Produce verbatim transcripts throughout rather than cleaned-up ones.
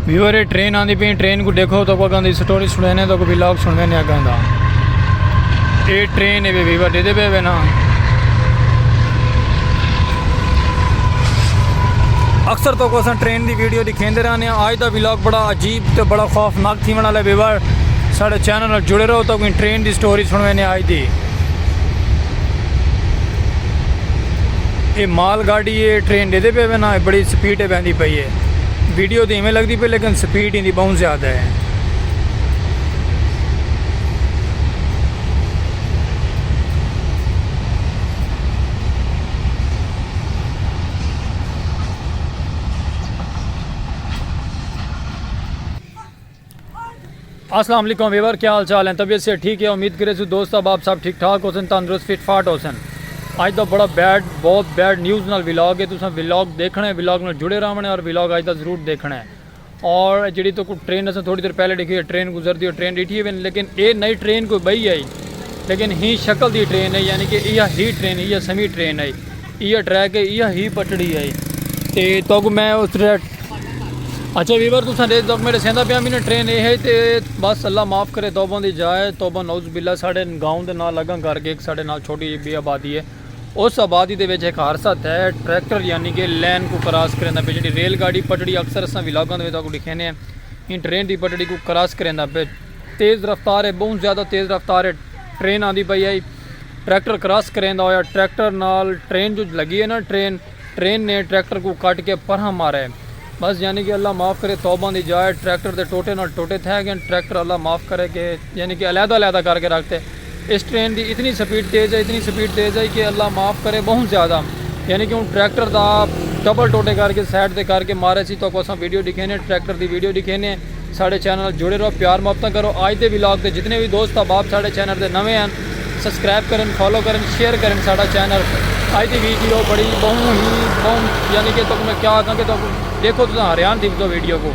ویور، اے ٹرین آندی پئی، ٹرین کوں ݙیکھو، تہاکوں اڳاں دی سٹوری سݨیندے، تہاکوں ولاگ سݨیندے اڳاں دا۔ اے ٹرین ہے ویور، ݙیہدے پئے وے نا۔ اکثر تہاکوں اساں ٹرین دی ویڈیو ݙکھیندے رہنے ہیں۔ اڄ دا ولاگ بڑا عجیب تے بڑا خوفناک تھیوݨ والا ہے ویور۔ ساݙے چینل نال جڑے رہو، تہاکوں ٹرین دی سٹوری سݨویندے اڄ دی۔ اے مال گاڑی ہے، ٹرین ݙیہدے پئے وے نا، اے بڑی سپیڈ تے ویندی پئی ہے۔ ویڈیو تے ایویں لڳدی پئی، لیکن سپیڈ ایندی ٻہوں زیادہ ہے۔ السلام علیکم ویور، کیا حال چال ہیں؟ طبیعت صحت ٹھیک ہے؟ امید کریسوں دوست احباب سب ٹھیک ٹھاک ہوسن، تندرست فٹ فاٹ ہوسن۔ اڄ دا بڑا بیڈ، بہت بیڈ نیوز نال ولاگ ہے۔ تساں ولاگ ݙیکھݨے، ولاگ نال جڑے رہوݨے اور ولاگ اڄ دا ضرور ݙیکھݨے۔ اور جیڑھی تہاکوں ٹرین اساں تھوڑی دیر پہلے ݙیکھی ہے، ٹرین گزردی ہوئی، ٹرین ݙٹھی ہے، لیکن اے نئی ٹرین کوئی ٻئی آئی، لیکن ہی شکل دی ٹرین ہے، یعنی کہ ایہا ہی ٹرین، ایہا سیمی ٹرین ہے، ایہا ٹریک ہے، ایہا ہی پٹڑی ہے۔ تے تہاکوں میں اس ٹریک، اچھا ویور، تساں ݙیکھ، تہاکوں میں ݙسیندا پیاں، میں نا ٹرین اے ہے تے بس اللہ معاف کرے، توبہ دی جا ہے، توبہ نعوذ باللہ۔ ساݙے گاؤں دے نال لڳاں کر کے ہک ساݙے نال چھوٹی جئی ٻئی آبادی ہے، اس آبادی دے وچ ہک حادثہ تھیا ہے، ٹریکٹر یعنی کہ لین کوں کراس کریندا پیا، جیڑھی ریل گاڑی پٹڑی اکثر اساں ولاگاں دے وچ تہاکوں ݙکھیندے ہیں، ایں ٹرین دی پٹڑی کوں کراس کریندا پیا۔ تیز رفتار ہے، ٻہوں زیادہ تیز رفتار ہے، ٹرین آندی پئی ہے، ٹریکٹر کراس کریندا ہویا، ٹریکٹر نال ٹرین جو لڳی ہے نا ٹرین، ٹرین نے ٹریکٹر کوں کٹ کے پرھاں مارے۔ بس یعنی کہ اللہ معاف کرے، توبہ دی جا ہے، ٹریکٹر دے ٹوٹے نال ٹوٹے تھے ڳئے، ٹریکٹر اللہ معاف کرے کہ یعنی کہ علیحدہ علیحدہ کر کے رکھتے۔ اس ٹرین دی اتنی سپیڈ تیز ہے، اتنی سپیڈ تیز ہے کہ اللہ معاف کرے، ٻہوں زیادہ۔ یعنی کہ ہݨ ٹریکٹر دا ڈبل ٹوٹے کر کے سائیڈ تے کر کے مارے سی، تہاکوں اساں ویڈیو ݙکھیندے ہیں، ٹریکٹر دی ویڈیو ݙکھیندے ہیں۔ ساݙے چینل نال جڑے رہو، پیار محبتاں کرو۔ اڄ دے ولاگ تے جتنے وی دوست احباب ساݙے چینل دے نویں ہن، سبسکرائب کرن، فالو کرن، شیئر کرن ساݙا چینل۔ اڄ دی ویڈیو بڑی ٻہوں ہی، ٻہوں، یعنی کہ تہاکوں میں کیا آکھاں کہ تہاکوں ݙیکھو، تساں حیران تھی ویسو ویڈیو کوں۔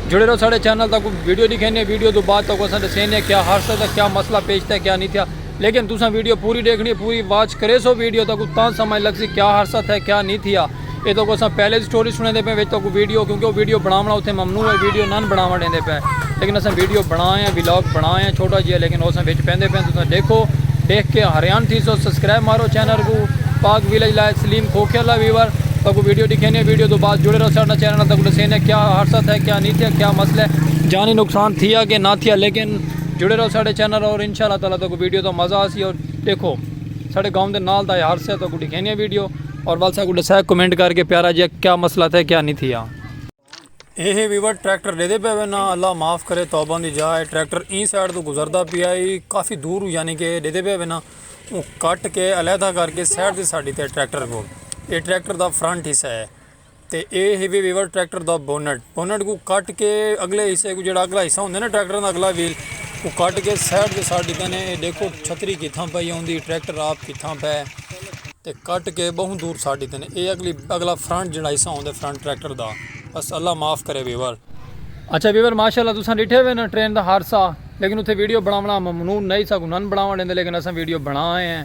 جڑے رہو ساݙے چینل، تہاکوں ویڈیو ݙکھیندے ہیں، ویڈیو توں بعد تہاکوں اساں ݙسیندے ہیں کیا حادثہ تھیا، کیا مسئلہ پیش تھیا، کیا نہیں تھیا۔ لیکن تساں ویڈیو پوری ݙیکھݨی ہے، پوری واچ کریسو ویڈیو، تہاکوں تاں سمجھ لڳسی کیا حادثہ تھیا، کیا نہیں تھیا۔ اے تہاکوں اساں پہلے دی سٹوری سݨیندے پئے، وچ تہاکوں ویڈیو، کیونکہ او ویڈیو بݨاوݨا اتھے ممنوع ہے، ویڈیو نن بݨاوݨ ݙیندے پئے۔ لیکن اساں ویڈیو بݨائے ہیں، ولاگ بݨائے ہیں، چھوٹا جیہا، لیکن او اساں وچ پیندے پئے، تساں ݙیکھو، ݙیکھ کے حیران تھیسو۔ سبسکرائب مارو چینل کوں، پاک ویلیج لائف سلیم کھوکھے والا ویور، تہاکوں ویڈیو ݙکھیندے ہیں، ویڈیو توں بعد جڑے رہو ساݙے نال چینل نال، تہاکوں ݙسیندے ہیں کیا حادثہ تھیا، کیا نہیں تھیا، کیا مسئلہ ہے، جانی نقصان تھیا کہ نہ تھیا، لیکن جڑے رہو ساݙے چینل اور انشاءاللہ تعالیٰ تہاکوں ویڈیو دا مزہ آسی۔ اور ݙیکھو، ساݙے گاؤں دے نال دا حادثہ ہے، تہاکوں ݙکھیندے ہیں ویڈیو، اور ول ساکوں ݙسائے کمنٹ کر کے پیارا جیہا کیا مسئلہ تھیا، کیا نہیں تھیا۔ اے ہے ویور، ٹریکٹر ݙیہدے پئے وے نا، اللہ معاف کرے، توبہ دی جا ہے۔ ٹریکٹر ایں سائیڈ توں گزردا پیا ہے، کافی دور، یعنی کہ ݙیہدے پئے وے نا، اوں کٹ کے علیحدہ کر کے سائیڈ تے ساݙی تے ٹریکٹر کوں۔ اے ٹریکٹر دا فرنٹ حصہ ہے۔ تے اے ہے وی ویور ٹریکٹر دا بونٹ۔ بونٹ کوں کٹ کے اڳلے حصے کوں، جیڑھا اڳلا حصہ ہوندا ہے نا ٹریکٹر دا اڳلا ویل، کوں کٹ کے سائیڈ تے سٹ ݙتے نے۔ اے ݙیکھو چھتری کتھاں پئی ہوندی، ٹریکٹر آپ کتھاں پئے۔ تے کٹ کے ٻہوں دور سٹ ݙتے نے۔ اے اڳلی، اڳلا فرنٹ جیڑھا حصہ ہوندا ہے فرنٹ ٹریکٹر دا۔ بس اللہ معاف کرے ویور۔ اچھا ویور، ماشاءاللہ تساں ݙٹھے ہوئے نا ٹرین دا حادثہ، لیکن اتھے ویڈیو بݨاوݨا ممنوع نہیں، ساکوں نن بݨاوݨ ݙیندے، لیکن اساں ویڈیو بݨائے ہیں۔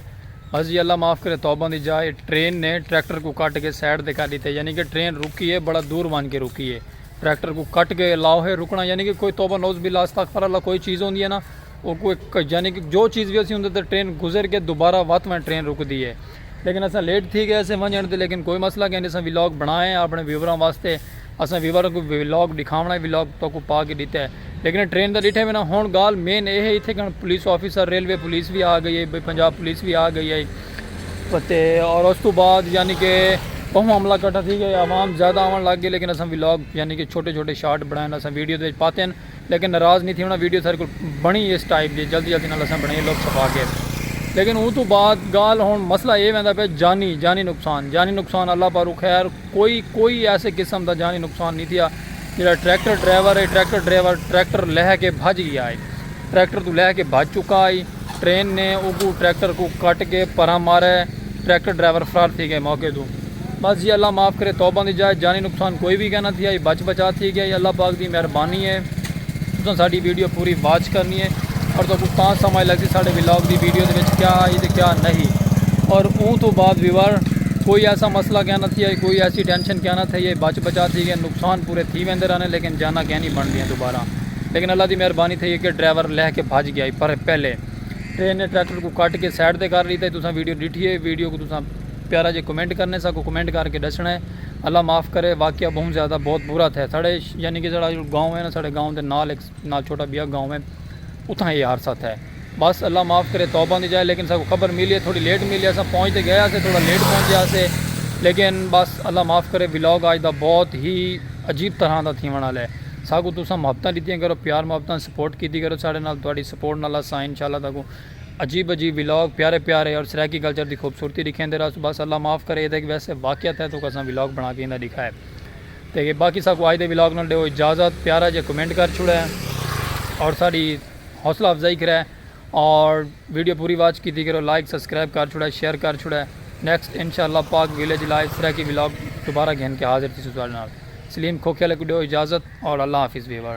بس جی، اللہ معاف کرے، توبہ دی جا ہے۔ ٹرین نے ٹریکٹر کوں کٹ کے سائیڈ تے کر ݙتے، یعنی کہ ٹرین رکی ہے، بڑا دور ونڄ کے رکی ہے۔ ٹریکٹر کوں کٹ کے لاؤ ہے رکݨا، یعنی کہ کوئی، توبہ نعوذ باللہ استغفر اللہ، کوئی چیز ہوندی ہے نا، او کوئی ک-، یعنی کہ جو چیز وی ہوسی، اوندے تے ٹرین گزر کے دوبارہ وت ونڄ ٹرین رکدی ہے۔ لیکن اساں لیٹ تھی ڳئے سے ونڄݨ تے، لیکن کوئی مسئلہ کائنی، اساں ولاگ بݨائے ہیں اپݨے ویوراں واسطے۔ اساں ویوراں کوں ولاگ ݙکھاوݨا ہے، ولاگ تہاکوں پا کے ݙتا ہے۔ لیکن ٹرین دا ݙٹھے وے نا۔ ہݨ ڳالھ مین اے ہے، اتھے کݨ پولیس آفیسر، ریلوے پولیس وی آ ڳئی ہے، بھئی پنجاب پولیس وی آ ڳئی ہے۔ تے اور اس توں بعد یعنی کہ ٻہوں معاملہ کٹھا تھی ڳیا، عوام زیادہ آوݨ لڳ ڳئی، لیکن اساں ولاگ یعنی کہ چھوٹے چھوٹے شارٹ بݨائے، اساں ویڈیو دے وچ پاتے ہیں۔ لیکن ناراض نہیں تھیوݨا، ویڈیو ساݙے کول بݨی اس ٹائپ دی، جلدی جلدی نال اساں بݨائی لک چھپا کے۔ لیکن اوں توں بعد ڳالھ ہݨ مسئلہ اے ویندا پیا جانی، جانی نقصان، جانی نقصان اللہ پاروں خیر، کوئی، کوئی ایسے قسم دا جانی نقصان نہیں تھیا۔ جیڑھا ٹریکٹر ڈرائیور ہے، ٹریکٹر ڈرائیور ٹریکٹر لہہ کے بھڄ ڳیا ہے، ٹریکٹر توں لہہ کے بھڄ چکا ہے۔ ٹرین نے اوکوں، ٹریکٹر کوں کٹ کے پرھاں مارے، ٹریکٹر ڈرائیور فرار تھی ڳئے موقع توں۔ بس جی، اللہ معاف کرے، توبہ دی جا ہے، جانی نقصان کوئی وی کائنی تھیا، اے بچ بچا تھی ڳیا، اے اللہ پاک دی مہربانی ہے۔ تساں ساݙی ویڈیو پوری واچ کرݨی ہے اور تہاکوں تاں سمجھ لڳسی ساݙے ولاگ دی ویڈیو دے وچ کیا آئی تے کیا نہیں۔ اور اوں توں بعد ویور، کوئی ایسا مسئلہ کیا نہ تھیا، کوئی ایسی ٹینشن کیا نہ تھئی، بچ بچا تھی گئے، نقصان پورے تھی ویندے رہنے، لیکن جاناں کیا نہیں بن دیاں دوبارہ۔ لیکن اللہ دی مہربانی تھئی ہے کہ ڈرائیور لہہ کے بھج گیا ہی، پر پہلے ٹرین نے ٹریکٹر کو کٹ کے سائیڈ تے کر لیتا ہے۔ تساں ویڈیو ڈٹھی ہے، ویڈیو کو تساں پیارا جے کمنٹ کرنے، سا کو کمنٹ کر کے ڈسنا ہے۔ اللہ معاف کرے، واقعہ بہت زیادہ بہت برا تھا ساڑے، یعنی کہ ساڑا جو گاؤں ہے نا، ساڑے گاؤں دے نال ایک نال چھوٹا بیا گاؤں ہے، اتھاں یہ حادثہ تھا۔ بس اللہ معاف کرے، توبہ دی جائے، لیکن ساکو خبر ملی ہے، تھوڑی لیٹ ملی، اساں پہنچ تے گئے سے، تھوڑا لیٹ پہنچ گیا سے، لیکن بس اللہ معاف کرے، ولاگ آج دا بہت ہی عجیب طرح دا تھیون والا ہے۔ ساکو تساں محبتاں ڈتیاں کرو، پیار محبتاں، سپورٹ کیتی کرو ساڈے نال، تہاڈی سپورٹ نال اساں انشاءاللہ تہاکوں عجیب عجیب ولاگ، پیارے پیارے اور سرائیکی کلچر دی خوبصورتی ڈکھیندے رہسوں۔ بس اللہ معاف کرے، اے تے ہک ویسے واقعہ تھا، تہاکوں اساں ولاگ بنا کے ایندا ڈکھایا ہے۔ تے باقی ساکوں اج دے ولاگ نال ڈیو اجازت، پیارا جے کمنٹ کر چھوڑے اور ساڈی حوصلہ افزائی کرے، اور ویڈیو پوری واچ کیتی کرو، لائک سبسکرائب کر چھوڑے، شیئر کر چھوڑے۔ نیکسٹ انشاءاللہ پاک ویلیج لائف سرائیکی ولاگ دوبارہ گھن کے حاضر تھیسوں تہاڈے نال۔ سلیم کھوکھے والے کوں ڈیو اجازت اور اللہ حافظ ویور۔